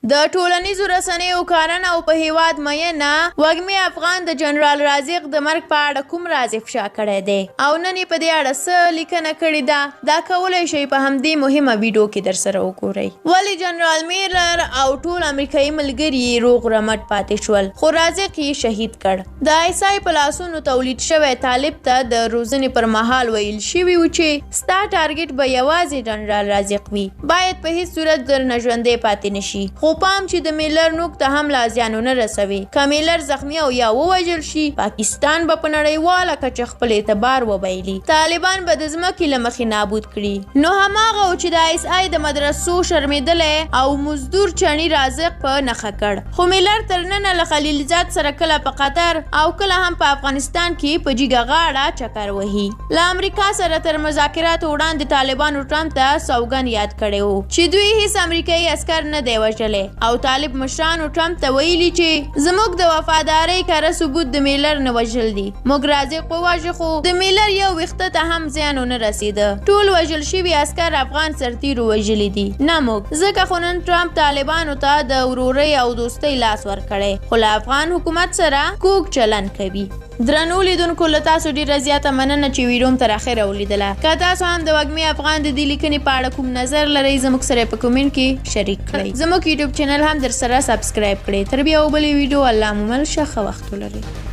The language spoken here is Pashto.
د ټولنیزو رسنیو کارنه او په هیواد مینه وږمې افغان د جنرال رازق د مرګ په اړه کوم راز افشا کړی دی او نن یې په دې اړه څه لیکنه کړې ده، دا کولی شئ په همدې مهمه ویډیو کې درسره وګورئ. ولې جنرال میلر او ټول امریکایي ملګري یې روغ رمټ پاتې شول خو رازق یې شهید کړ؟ د آی اس آی په لاسونو تولید شوی طالب ته د روزنې پر مهال ویل شوي وو چې ستا ټارګټ به یوازې جنرال رازق وي، باید په هیڅ صورت درنه ژوندی پاتې نشي، خو پام چې د میلر نوک ته هم لا زیان ونه رسوي. که میلر زخمي او یا ووژل شي، پاکستان به په نړیواله کچه خپل اعتبار وبایلي، طالبان به د ځمکې له مخې نابود کړي. نو هماغه و چې د آی اس آی د مدرسو شرمېدلی او مزدور چڼي رازق په نښه کړ. خو میلر تر ننه له خلیلزاد سره کله په قطر او کله هم په افغانستان کې په جیګه غاړه چکر وهي. له امریکا سره تر مذاکراتو وړاندې طالبانو ټرمپ ته سوګند یاد کړی و چې دوی هیڅ امریکایي عسکر نه دی وژلی، او طالب مشرانو ټرمپ ته ویلي چې زموږ د وفادارۍ کره ثبوت د میلر نه وژل دي. موږ رازق وواژه خو د میلر یو ویښته ته هم زیان ونه رسیده. ټول وژل شوي عسکر افغان سرتیرو وژلي دي، نه موږ. ځکه خو نن ټرمپ طالبانو ته د ورورۍ او دوستۍ لاس ورکړی خو له افغان حکومت سره کوږ چلن کوي. درنو لیدونکو، له تاسو ډیره زیاته مننه چې ویډیو مو تر اخره ولیدله. که تاسو هم د وږمې افغان د دې لیکنې په اړه کوم نظر لرئ، زموږ سره په کومنټ کې شریک کړئ. زموږ یوټیوب چینل هم درسره سبسکرایب کړئ. تر بیا وبلې ویډیو، الله مو مل شه، ښه وخت ولرئ.